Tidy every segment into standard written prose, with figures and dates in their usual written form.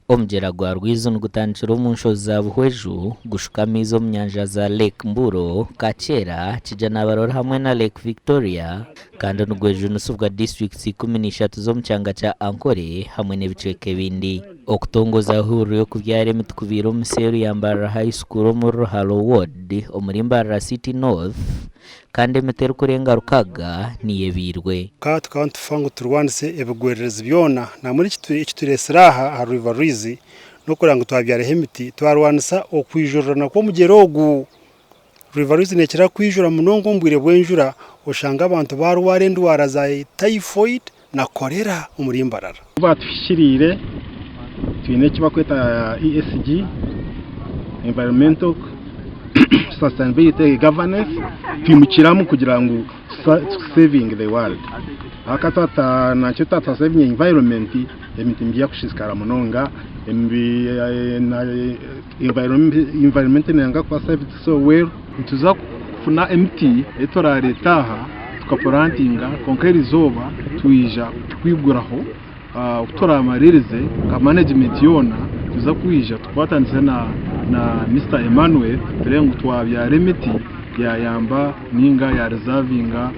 Omugyera gwa Rwizi nigutandikira omu nshozi za Buhweju gushuka amaizi omu nyanja za Lake Mburo, Kakyera, Kijanabarore hamwe na Lake Victoria kandi nigwejunisibwa disiturikiti 13 z'omu kyanga kya Ankole hamwe n'ebicweka ebindi. Okutongoza ihuriro ry'okubyara emiti kubaire omu seeru ya Mbarara High School omuri Ruharo Ward omuri Mbarara City North kandi emiti erikurenga 600 niyo ebairwe. Ka tukaba nitufa ngu turwanise ebigwererezi byona nambwenu ekitureetsire aha aha River Rwizi n'okureba ngu twabyaraho emiti twarwanisa okwijurirana kw'omugyera ogu. River Rwizi neekira kwijura munonga omu bwire bw'enjura oshanga abantu baarwara endwara za typhoid na cholera omuri Mbarara. Ku baatuhikiriire twine eki barikweta ESG, Environmental Sustainability Governance, twimukiramu kugira ngu tusevinge the world. Ahabw'okuba nakyo twatasevinga environment ebintu nibiija kusiisikara munonga, environment neyanga kuba saved so well. Nituza kufuna emiti ei turareete aha tukapurantinga kwonka erizooba twija kwiguraho ku turamaririze nka management yoona nituza kwija tukwatanise na Mister Emmanuel turebe ngu twabyara emiti yayamba ninga ya reservinga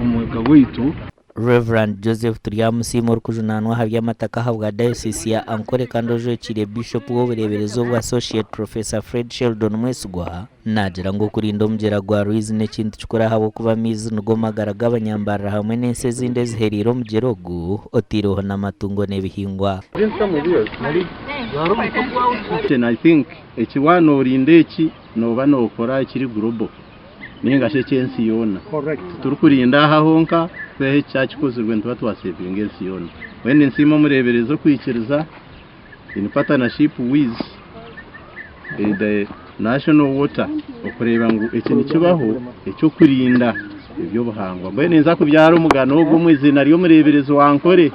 omwika gwaitu. Rev. Joseph Turyamusiima orikujunaanwa aha by'amataka ahabwa Dayosiisi ya Ankole kandi ojwekiire Bishopu w'obureeberezi obwa Associate Professor Fred Sheldon Mwesigwa naagira ngu okurinda omugyera gwa Rwizi n'ekintu kikuru ahabw'okuba amaizi nigo magara g'abanyambarara hamwe n'ensi ezindi ezihereire omugyera ogu oteireho n'amatungo n'ebihingwa. I think eki waaba noorinda eki nooba nookora ekiri global. Ninga shi eky'ensi yoona. Titurikurinda aha honka, kwihaho eki kyakikozirwe nituba twasevinga ensi yoona. Mbwenu ninsiima omureeberezi okwikiriza in partnership with the National Water okureeba ngu eki nikibaho eky'okurinda eby'obuhangwa. Mbwenu ninza kubyara omugano ogu omu iziina ry'omureeberezi wa Ankole.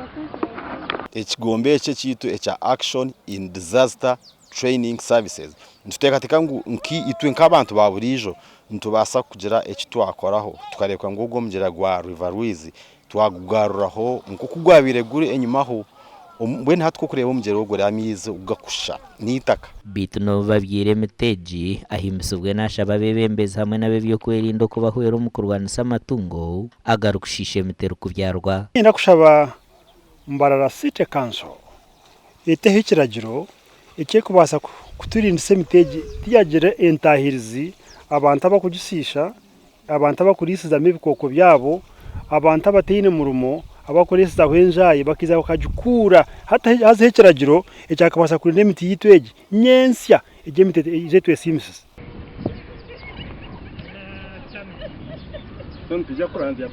Ekigombe eki ekyaitu ekya Action in Disaster Training Services. Nituteekateeka ngu itwe nk'abantu ba buriijo nitubaasa kugira eki twakoraho tukareebeka ngu ogwo omugyera gwa River Rwizi twagugaruraho nk'oku gwabaire guri enyimaho. Mbwenu hati ku orikureeba omugyera ogwo amaizi oku garikushusha n'eitaka. Beitu n'obu babyaire emiti egi, ahimbisibwe naashaba abeebembezi hamwe n'ab'eby'okwerinda okubahwera omu kurwanisa amatungo agarikushiisha emiti erikubyarwa. Niinyenda kushaba Mbarara City Council eteho ekiragiro ekirikubaasa kuturindisa emiti egi tiyagira entaahirizi, abantu abarikugisiisha, abantu abarikuriisizamu ebikooko byabo, abantu abataine murimo abarikureesezaho enjaayi bakaija bakagikuura. Hati hazeho ekiragiro ekyakabaasa kurinda emiti yaitu egi nyentsya egi emiti eije etwesiimisize.